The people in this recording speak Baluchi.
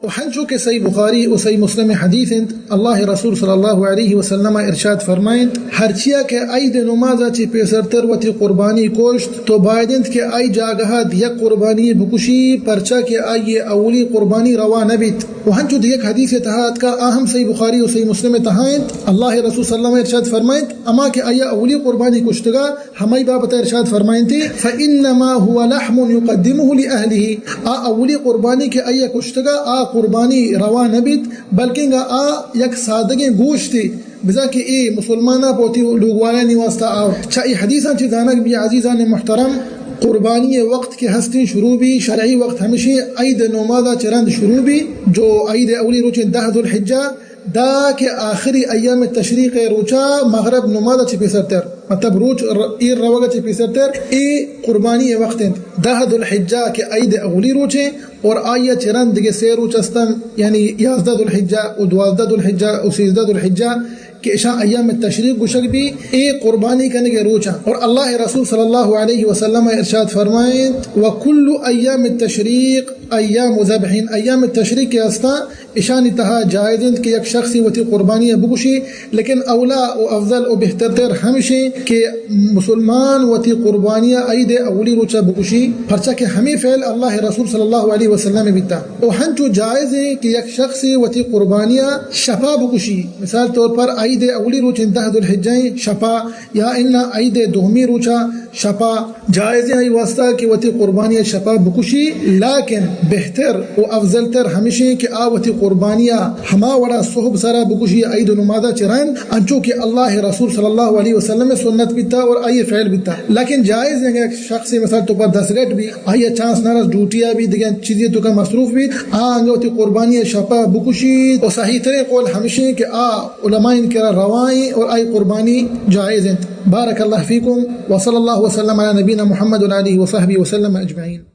و ہنچو کہ صحیح بخاری و صحیح مسلم حدیث انت، اللہ رسول صلی اللہ علیہ وسلم ارشاد فرمائنت، ہرچیا کہ عید نمازا چہ پیسرتر وتی قربانی کشت، تو باید انت کہ آئی جاگہا یک قربانی بکشی، پرچا کہ آئی اولی قربانی روا نہ بیت۔ و ہنچو دیگہ حدیث تہا اتکا، آ ہم صحیح بخاری و صحیح مسلم تہا انت، اللہ رسول صلی اللہ علیہ وسلم ارشاد فرمائنت، اما کہ آئی اولی قربانی کشتگا، ہمائی بابت ارشاد فرمائنتی، فإنما هو لحم يقدمه لأهله، آ اولی قربانی کہ آئی کشتگا، آ قربانی روا نہ بیت، بلکہ آ یک سادگیں گوشتے، بزاں کہ اے مسلماناں پہ وتی لوگوارانی واسطہ آ۔ چہ اے حدیثاں چہ زانگ بی عزیزان محترم، قربانی وقت کہ ہستیں شروع بی، شرعی وقت ہمشی عید نمازا چہ رند شروع بی، جو عید اولی روچیں دہ ذوالحجہ، دا کہ آخری ایام تشریق روچا مغرب نماز چہ پیسرتر، مطلب روچ ر-، ایر روگ چہ پیسرتر، اے قربانی وقت انت۔ دہ ذوالحجہ کہ عید اولی روچیں اور آئی چہ رند دگہ سے روچ استن، یعنی یازدہ ذوالحجہ و دوازدہ ذوالحجہ و سیزدہ ذوالحجہ کہ اشاں ایام تشریق گوشگ بی، اے قربانی کنگے روچاں۔ اور اللہ رسول صلی اللہ علیہ وسلم ارشاد فرمائیں، وكل أيام التشريق أيام ذبح، ایام تشریق کہ استاں، اشانی تہا جائز انت کہ یک شخصی وتی قربانی ء بکشی، لیکن اولا و افضل و بہتر تر ہمشیں کہ مسلمان وتی قربانی ء عید ء اولی روچ ء بکشی، پرچا کہ ہمے فعل اللہ رسول صلی اللہ علیہ وسلم ء بیتا۔ و ہنچو جائز انت کہ یک شخصی وتی قربانی ء شپا بکشی، مثال طور پر عید ء اولی روچ انت دہ ذوالحجہ شپا، یا انا عید ء دومی روچا شپا جائزیں آئی واسطہ کہ وتی قربانی ء شپا بکشی، لیکن بہتر و افضل تر ہمشیں کہ آ وتی قربانی ء ہما وڑا صحب سرا بکشی عید نمازا چہ رند، انچو کہ اللہ رسول صلی اللہ علیہ وسلم ء سنت بیتا اور آئی فعل بیتا۔ لیکن جائز انت کہ یک شخص مثال تو پر دستگٹ بی، آئی چانس نہ رس، ڈیوٹی آ بی، دگہ چیزی تو کا مصروف بی، آ انگا وتی قربانی ء شپا بکشی۔ و صحیح ترین قول ہمشیں کہ آ علماء ان کرا روائیں اور آئی قربانی جائز انت۔ بارک اللہ فیکم، وصلی اللہ وسلم علی نبینا محمد و علی آلہ و صحبہ وسلم اجمعین۔